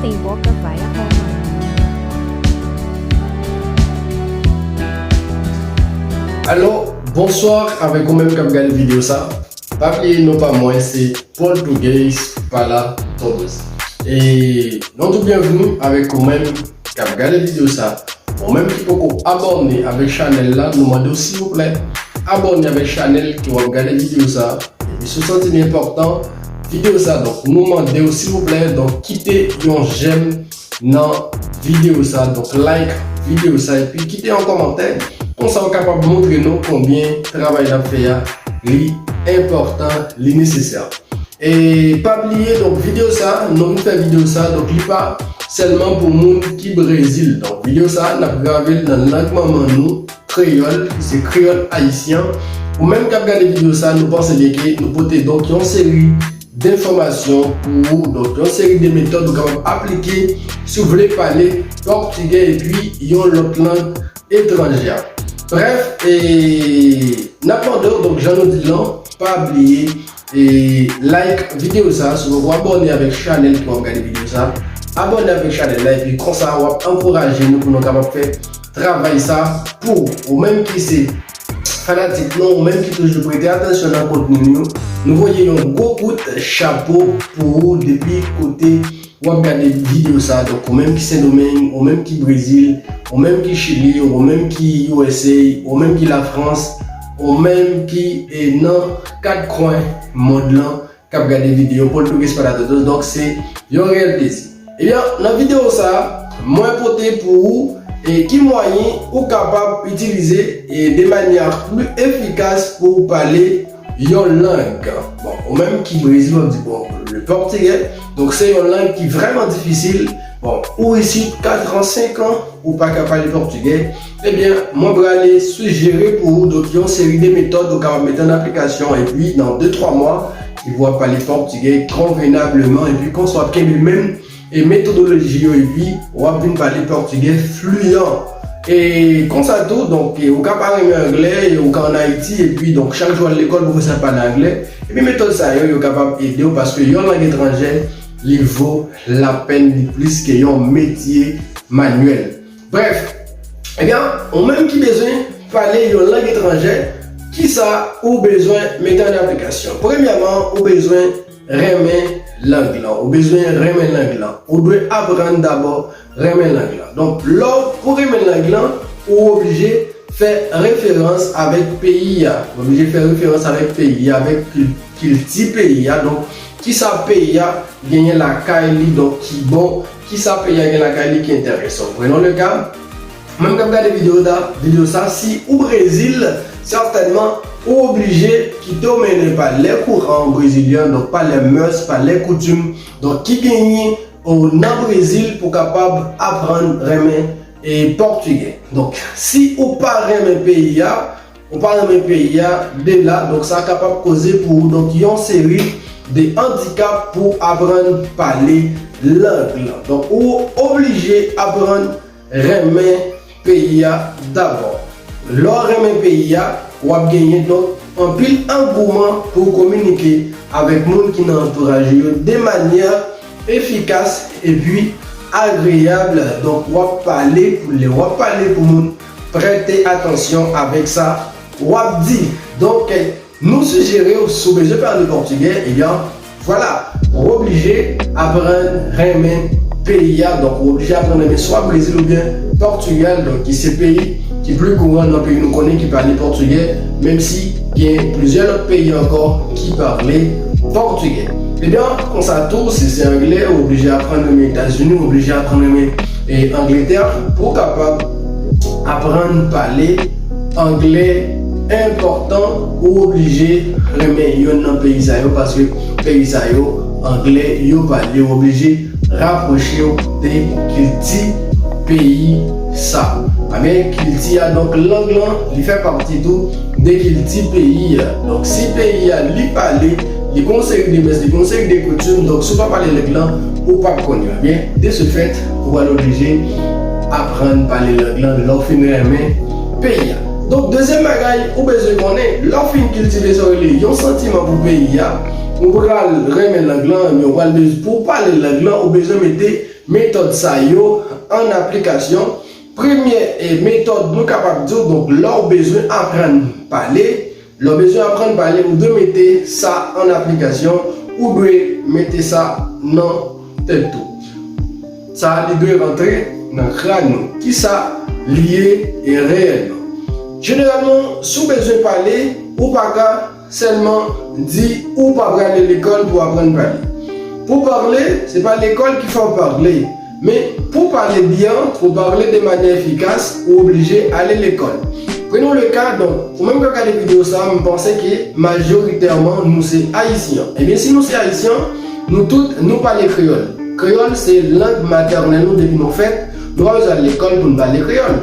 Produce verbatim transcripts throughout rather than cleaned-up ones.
They walk a via Roma. Alò, bonswa avèk ou menm k ap gade videyo sa. Pa bliye non pa mwen se Português para Todos. E nou tou byenvni avèk ou menm k ap gade videyo sa. Ou menm ki poko abòne avèk chanèl la, nou mande w silvouplè abòne avèk chanèl ke w ap gade videyo sa. Epi si w santi li enpòtan videyo sa, donk nou mande w silvouplè, donk kite yon j'aime nan videyo sa, donk like videyo sa epi kite yon kòmantè. Konsa w kapab montre nou konbyen travay n ap fè a li enpòtan, li nesesè. E pa bliye, donk videyo sa, nou vin fè videyo sa, donk li pa sèlman pou moun ki Brezil. Donk videyo sa, n ap grave l nan lang manman nou, kreyòl, ki se kreyòl ayisyen. Ou menm k ap gade videyo sa, nou panse byen ke nou pote donk yon seri denfòmasyon pou ou, donk yon seri de metòd ou kapab aplike si w vle pale pòtigè epi yon lòt lang etranjè. Brèf, e n ap mande w, donk jan nou di l lan, pa bliye e like videyo sa, si w poko abòne avèk chanèl ki w ap gade videyo sa, abòne avèk chanèl la epi konsa w ap ankouraje nou pou nou kapab fè travay sa pou ou. Ou menm ki se fanatik nou, ou menm ki toujou prete atansyon nan kontni nou yo, nou voye yon gwo kout chapo pou ou depi kote w ap gade videyo sa. Donk ou menm ki Sendomeng, ou menm ki Brezil, ou menm ki Chili, ou menm ki U S A, ou menm ki Lafrans, ou menm ki e, nan kat kwen mond lan k ap gade videyo Português para Todos. Donk se yon reyèl plezi. Ebyen, nan videyo sa, mwen pote pou ou e ki mwayen ou kapab itilize e de manyè pli efikas pou w pale yon lang. Bon, ou menm ki Brezil, w ap di, bon, le pòtigè, donk se yon lang ki vrèman difisil. Bon, ou isit kat an, senk an, ou pa ka pale pòtigè. Ebyen, mwen prale sijere pou ou, donk, yon seri de metòd ou kapab mete an aplikasyon, epi nan de twa mwa, epi w ap pale pòtigè konvenableman, epi konsa w ap kenbe menm e metodoloji yo, epi w ap vin pale pòtigè fliyan. E konsa tou, donk, e ou ka pa renmen anglè, e ou ka ann Ayiti, epi donk chak jou w al lekòl, pwofesè ap pale anglè. Epi metòd sa yo, yo kapab ede w, paske yon lang etranjè, li vo lapèn, li plis ke yon metye manyèl. Brèf, ebyen, ou menm ki bezwen pale yon lang etranjè, kisa ou bezwen mete an aplikasyon? Premyèman, ou bezwen renmen lang lan. Ou bezwen renmen lang lan. Ou dwe aprann dabò renmen lang lan. Donk, lè w, pou renmen lang lan, ou oblije fè referans avèk peyi a. Ou oblije fè referans avèk peyi a, avèk kil-, kilti peyi a. Donk, kisa peyi a genyen lakay li, donk, ki bon, kisa peyi a gen lakay li ki enteresan. Prenons le cas, mwen k ap gade videyo da, videyo sa, si ou Brezil, sètènman, ou oblije kite w mennen pa lè kouran brezilyen, donk pa lè mès, pa lè koutim, donk ki genyen ou nan Brezil pou kapab aprann renmen e pòtigè. Donk, si ou pa renmen peyi a, ou pa renmen peyi a, de la, donk sa kapab koze pou ou, donk, yon seri de andikap pou aprann pale lang lan. Donk, ou oblije aprann renmen peyi a dabò. Lè w renmen peyi a, w ap genyen, donk, anpil angouman pou w kominike avèk moun ki nan antouraj ou yo de manyè efikas epi agreyab. Donk, w ap pale pou, lè w ap pale pou moun, prete atansyon avèk sa w ap di. Donk, nou sijere w, si w bezwen pale pòtigè, ebyen, vwala, ou oblije aprann renmen peyi a. Donk, ou oblije aprann renmen swa Brezil oubyen Pòtigal, donk, ki se peyi ki pli kouran nan peyi nou konnen ki pale pòtigè, menm si gen plizyè lòt peyi ankò ki pale pòtigè. Ebyen, konsa tou, si se anglè, ou oblije aprann renmen Etazini, ou oblije aprann renmen, e, Angletè pou w kapab aprann pale anglè enpòtan, ou oblije renmen yonn nan peyi sa yo, paske peyi sa yo, anglè yo pale, ou oblije rapwoche w de kilti peyi sa. Ebyen, kilti a, donk, lang lan, li fè pati tou de kilti peyi a. Donk, si peyi a, li pale, li gon seri de mès, li gon seri de koutim, donk, si w pa pale lang lan, ou p ap konn yo. Ebyen, de ce fait, ou pral oblije aprann pale lang lan lè w fin renmen peyi a. Donk, dezyèm bagay, ou bezwen konnen, lè w fin kiltive sa w rele yon santiman pou peyi a, ou pral renmen lang lan, ebyen, ou pral bez-, pou w pale lang lan, ou bezwen mete metòd sa yo an aplikasyon. Premye, e, metòd nou kapab di w, donk, lè w bezwen aprann pale, lè w bezwen aprann pale, ou dwe mete sa an aplikasyon, ou dwe mete sa nan tèt ou. Sa a, li dwe rantre nan kràn ou. Kisa li ye, e, reyèlman? Jeneralman, si w bezwen pale, ou pa ka sèlman di ou pa prale lekòl pou aprann pale. Pou pale, se pa lekòl ki fè w pale. Men, pou pale byen, pou pale de manyè efikas, ou oblije ale lekòl. Prenons le cas, donk, ou menm k ap gade videyo sa a, m panse ke majoritèman nou se Ayisyen. Ebyen, si nou se Ayisyen, nou tout, nou pale kreyòl. Kreyòl se lang matènèl nou depi nou fèt. Nou pa bezwen al lekòl pou n pale kreyòl.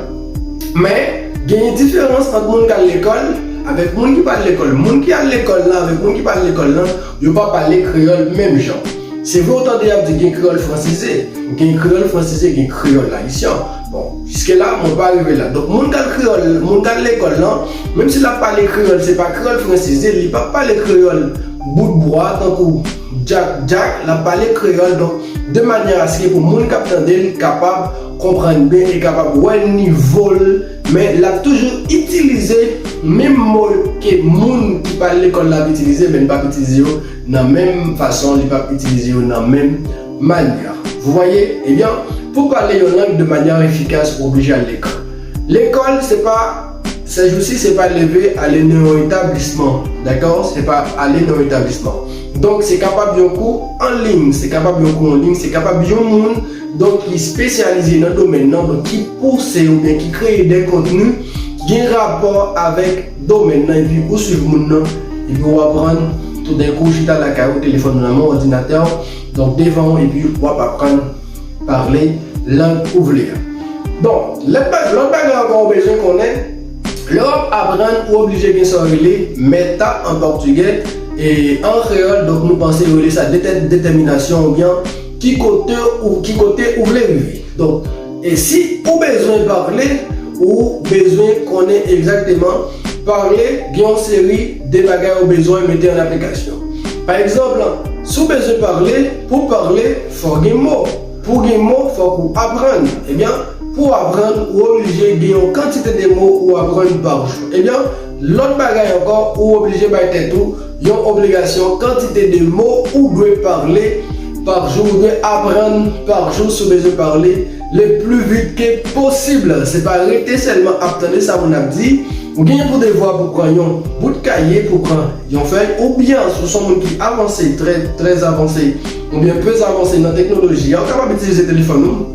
Men, genyen diferans ant moun k al lekòl avèk moun ki pa al lekòl. Moun ki al lekòl la avèk moun ki pa al lekòl la, yo pa pale kreyòl menm jan. Se vre, ou tande y ap di gen kreyòl fransize, gen kreyòl fransize, gen kreyòl ayisyen. Bon, jiske la, mwen pa rive la. Donk, moun k al kreyòl, moun k al lekòl lan, menm si l ap pale kreyòl, se pa kreyòl fransize, li p ap pale kreyòl bout bwa, tankou djak djak, l ap pale kreyòl, donk, de manyè aske pou moun k ap tande l kapab konprann byen e kapab wè nivo l, men l ap toujou itilize menm mo ke moun ki pa al lekòl la ap itilize, men l p ap itilize yo nan menm fason, li p ap itilize yo nan menm manyè. Vous voyez? Ebyen, pou pale yon lang de manyè efikas, ou oblije al lekòl. Lekòl, se pa, sèjousi, se pa leve ale nan yon etablisman, dakò? Se pa ale nan yon etablisman. Donk, se kapab yon kou an liy, se kapab yon kou an liy, se kapab yon moun, donk, ki espesyalize nan domèn nan, donk, ki pouse oubyen ki kreye de kontni ki gen rapò avèk domèn nan, epi ou swiv moun nan, epi w aprann toudenkou, ou chita lakay ou, telefòn ou nan men w, òdinatè w, donk, devan w, epi w ap aprann pale lang ou vle a. Bon, lòt ba-, lòt bagay ankò ou bezwen konnen, lè w ap aprann, ou oblije gen sa w rele meta an pòtigè, e an kreyòl, donk, nou panse yo rele sa detè-, detèminasyon oubyen ki kote ou, ki kote ou vle rive. Donk, e si ou bezwen pale, ou bezwen konnen egzakteman pale, gen yon seri de bagay ou bezwen mete an aplikasyon. Pa egzanp, si w bezwen pale, pou pale, fò w gen mo. Pou gen mo, fòk ou aprann. Ebyen, pou w aprann, ou oblije gen yon kantite de mo ou aprann pa jou. Ebyen, lòt bagay ankò, ou oblije bay tèt ou yon obligasyon, kantite de mo ou dwe pale pa jou, ou dwe aprann pa jou si w bezwen pale le plus vite que possible. Se pa rete sèlman ap tande sa moun ap di. Ou gen pou devwa pou pran yon bout kaye, pou pran yon fèy, oubyen si w se yon moun ki avanse, trè, trè avanse, oubyen pè avanse nan teknoloji a, ou kapab itilize telefòn ou.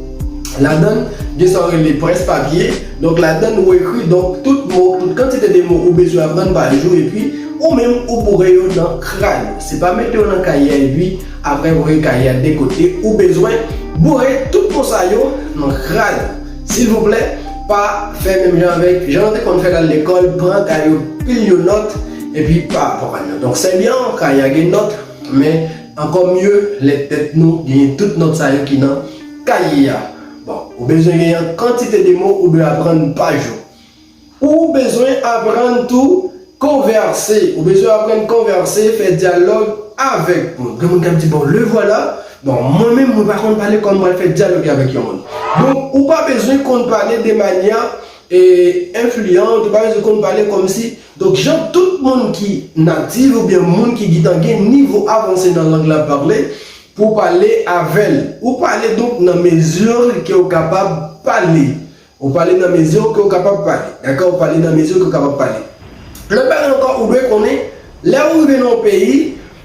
Ladan l, gen sa yo rele près papye. Donk, ladan l, ou ekri, donk, tout mo, tout kantite de mo ou bezwen aprann pa jou, epi ou menm, ou boure yo nan kràn ou. Se pa mete yo nan kaye a, epi apre voye kaye a de kote. Ou bezwen boure tout mo sa yo nan kràn ou. Silvouplè, pa fè menm jan avèk jan nou te konn fè l al lekòl, pran kaye yo, pile yo nòt, epi pa aprann yo. Donk, se byen, kaye a gen nòt, men ankò mye, lè tèt nou genyen tout nòt sa yo ki nan kaye a. Bon, ou bezwen gen yon kantite de mo ou dwe aprann pa jou. Ou bezwen aprann tou konvèse. Ou bezwen aprann konvèse, fè dyalòg avèk moun. Gen moun k ap di, "Bon, le voilà." Bon, mwen menm, mwen pa konn pale, kòman mwen fè dyalòg avèk yon moun? Donk, ou pa bezwen konn pale de manyè, e, enfliyan, ou pa bezwen konn pale kòmsi. Donk, jan tout moun ki natif oubyen moun ki gentan gen nivo avanse nan lang la pale, pou pale avè l. Ou pale, donk, nan mezi ke w kapab pale. Ou pale nan mezi ke w kapab pale. Dakò? Ou pale nan mezi ke w kapab pale. Lòt bagay ankò, ou dwe konnen, lè ou rive nan yon peyi,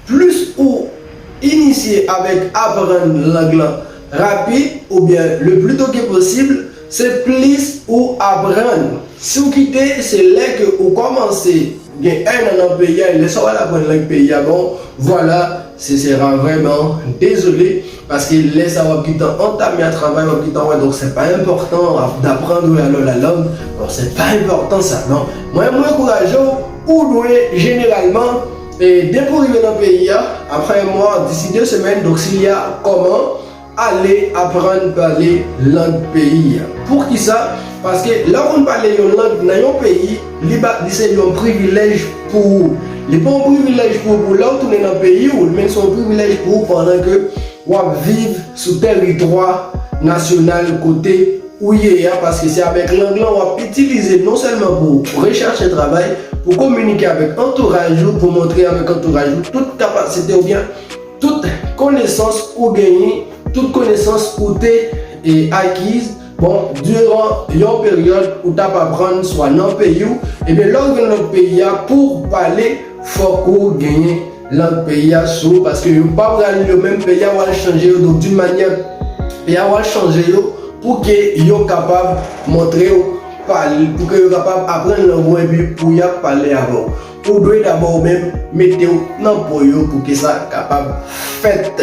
plis ou inisye avèk aprann lang lan rapid, oubyen le plus tôt que possible, se plis ou aprann. Si w kite, se lè ke ou kòmanse gen ennan nan peyi a, e lè sa w al aprann lang peyi a, bon, vwala, se sera vrèman dezole, paske lè sa w ap gentan antame a travay, w ap gentan wè, donk se pa enpòtan ap, d'apprendre alors la langue, bon, se pa enpòtan sa, non. Mwen, mwen ankouraje w, ou dwe jeneralman, e, depi w rive nan peyi a, après un mois, d'ici deux semaines, donc s'il y a comment, ale aprann pale lang peyi a. Poukisa? Paske lè w konn pale yon lang nan yon peyi, li ba, li se yon privilèj pou ou. Li pa yon privilèj pou ou pou lè w tounen nan peyi w, men se yon privilèj pou ou pandan ke w ap viv sou tèritwa nasyonal kote ou ye a, paske se avèk lang lan w ap itilize non sèlman pou rechèche travay, pou kominike avèk antouraj ou, pou montre avèk antouraj ou tout kapasite oubyen tout konesans ou genyen, tout konesans ou te e, akiz. Bon, diran yon peryòd ou t ap aprann swa nan peyi w, ebyen lè w vin lòt peyi a, pou w pale, fòk ou genyen lang peyi a sou ou, paske yo pa pral yo menm peyi a pral chanje yo, donk d'une manière peyi a pral chanje yo pou ke yo kapab montre w pale, pou ke yo kapab aprann lang ou epi pou y ap pale avè w. Ou dwe dabò ou menm mete w nan po yo pou ke sa kapab fèt.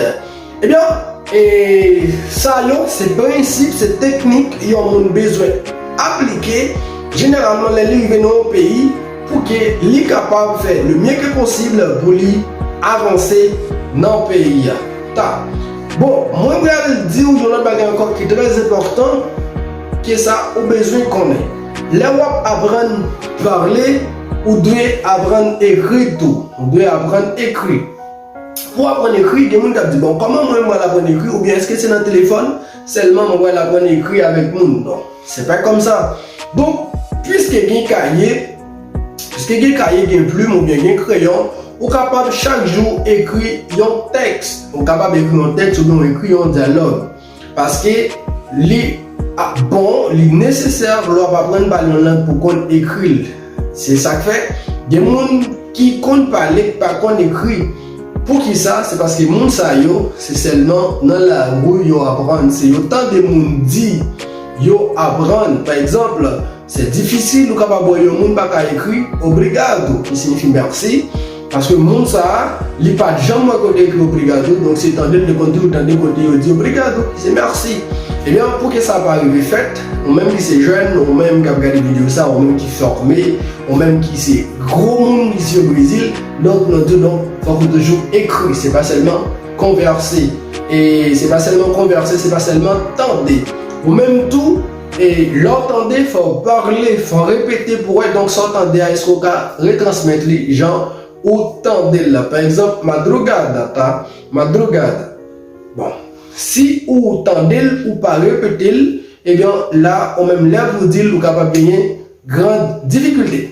Ebyen, e, sa yo se prensip, se teknik yon moun bezwen aplike jeneralman lè li rive nan yon peyi pou ke li kapab fè le mieux que possible pou li avanse nan peyi a. Ta. Bon, mwen pral di w yon lòt bagay ankò ki trè enpòtan ke sa ou bezwen konnen. Lè w ap aprann pale, ou dwe aprann ekri tou. Ou dwe aprann ekri. Pou aprann ekri, gen moun k ap di, bon, kòman mwen, mwen aprann ekri? Oubyen èske se nan telefòn sèlman mwen pral aprann ekri avèk moun? Non, se pa kòm sa. Donk, piske gen kaye, piske gen kaye, gen plim oubyen gen kreyon, ou kapab chak jou ekri yon tèks. Ou kapab ekri yon tèks oubyen ou ekri yon dyalòg. Paske li a- bon, li nesesè lè w ap aprann pale yon lang pou konn ekri l. Se sa k fè gen moun ki konn pale, ki pa konn ekri. Poukisa? Se paske moun sa yo, se sèlman nan lari yo aprann. Se yo tande moun di, yo aprann. Pa egzanp, se difisil ou kapab wè yon moun pa ka ekri obrigado, ki siyifi mèsi, paske moun sa a, li pa t janm wè kote ekri obrigado, donk se tande l te konn toujou tande kote yo di obrigado, ki se mèsi. Ebyen, pou ke sa pa rive fèt, ou menm ki se jèn, ou menm k ap gade videyo sa, ou menm ki fòme, ou menm ki se gwo moun isi o Brezil, donk nou di w, donk, fòk ou toujou ekri, se pa sèlman konvèse. E se pa sèlman konvèse, se pa sèlman tande. Ou menm tou, e lè w tande, fò w pale, fò w repete pou w wè, donk, sa w tande a, èske w ka retransmèt li jan ou tande l la. Pa egzanp, madrugada, ta, madrugada. Bon, si ou tande l, ou pa repete l, ebyen, la, ou menm lè pou w di l, ou kapab genyen gran difikilte.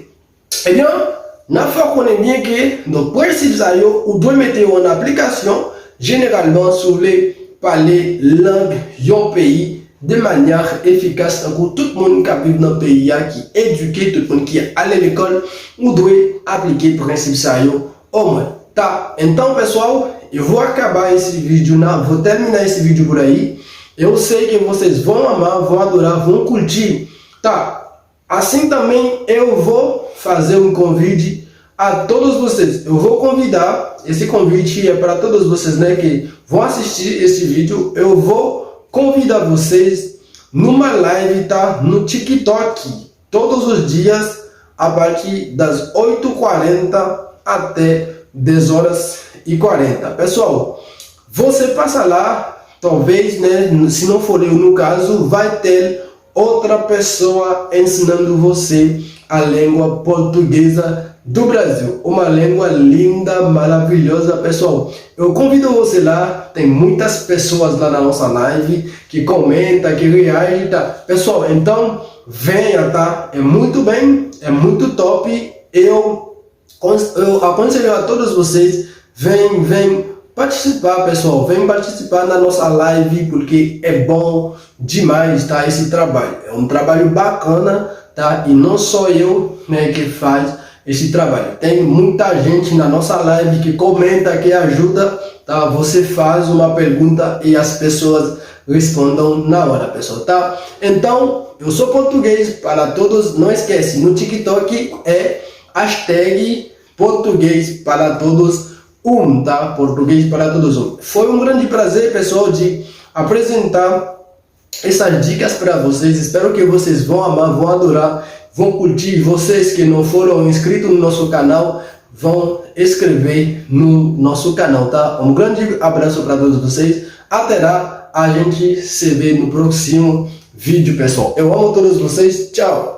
Ebyen, n ap fè w konnen byen ke, donk, prensip sa yo, ou dwe mete yo an aplikasyon, jeneralman, si w vle pale lang yon peyi de manyè efikas, tankou tout moun k ap viv nan peyi a, ki edike, tout moun ki ale lekòl, ou dwe aplike prensip sa yo omwen. Ta, então, pessoal, eu vou acabar esse vídeo na, vou terminar esse vídeo por aí. Eu sei que vocês vão amar, vão adorar, vão curtir. Tá? Assim também eu vou fazer um convite a todos vocês. Eu vou convidar, esse convite é para todos vocês, né, que vão assistir esse vídeo. Eu vou convidar vocês numa live, tá? No TikTok, todos os dias, a partir das oito e quarenta até dez horas e quarenta. Pessoal, você passa lá, talvez, né, se não for eu no caso, vai ter outra pessoa ensinando você a língua portuguesa do Brasil. Uma língua linda, maravilhosa, pessoal. Eu convido você lá, tem muitas pessoas lá na nossa live que comenta, que reage, tá? Pessoal, então, venha, tá? É muito bem, é muito top. Eu, eu aconselho a todos vocês, vem, vem participar, pessoal. Vem participar na nossa live, porque é bom demais, tá? Esse trabalho. É um trabalho bacana, tá? E não só eu, né, que faz esse trabalho. Tem muita gente na nossa live que comenta, que ajuda, tá? Você faz uma pergunta e as pessoas respondam na hora, pessoal, tá? Então, eu sou português para todos. Não esquece, no TikTok é hashtag português para todos um, tá? Português para todos um. Foi um grande prazer, pessoal, de apresentar essas dicas para vocês. Espero que vocês vão amar, vão adorar, vão curtir. Vocês que não foram inscritos no nosso canal, vão inscrever no nosso canal, tá? Um grande abraço para todos vocês. Até lá, a gente se vê no próximo vídeo, pessoal. Eu amo todos vocês. Tchau!